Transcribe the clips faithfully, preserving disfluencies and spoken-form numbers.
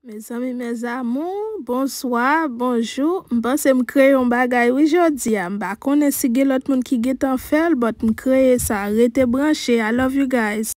Mezanmi, mes amours, bonswa, bonjou. M panse m kreye yon bagay wi jodi a. M pa konnen si gen lòt moun ki gentan fè l, but m kreye sa. Rete branche. I love you guys.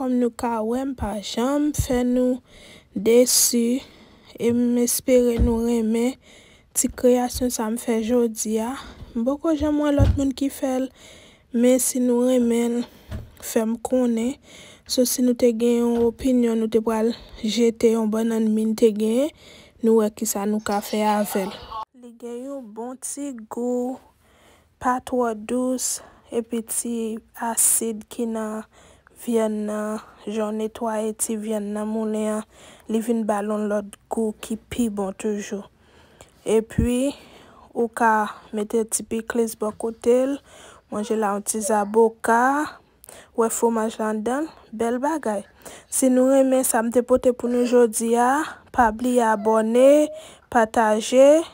Kòm nou ka wè, m pa janm fè nou desi, e m espere nou renmen ti kreyasyon sa m fè jodi a. M poko janm wè lòt moun ki fè l, men si nou renmen l, fè m konnen. So, si nou te gen yon opinyon, nou te pral jete yon bannann mi n te genyen, nou wè kisa nou ka fè avè l. Li gen yon bon ti gou, pa twò dous, epi ti asid ki nan vyann nan, jan w netwaye ti vyann nan moulen an, li vin ba l yon lòt gou ki pi bon toujou. Epi, ou ka mete ti pikliz bò kote l, manje l a yon ti zaboka, wè fwomaj ladan l, bèl bagay. Si nou renmen sa m te pote pou nou jodi a, pa bliye abòne, pataje,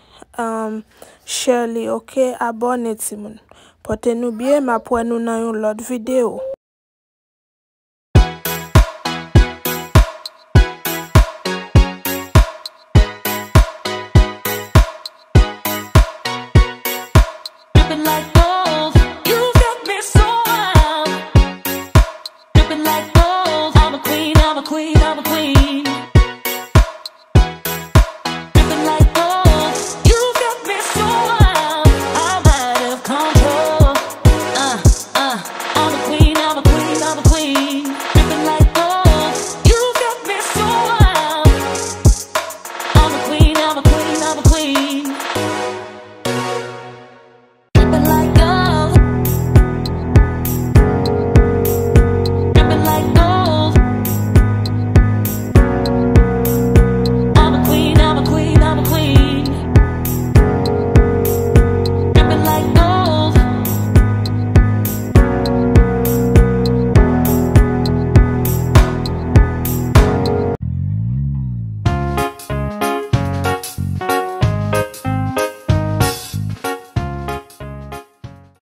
um, share li, oke? Abòne, timoun. Pote nou byen, m ap wè nou nan yon lòt videyo.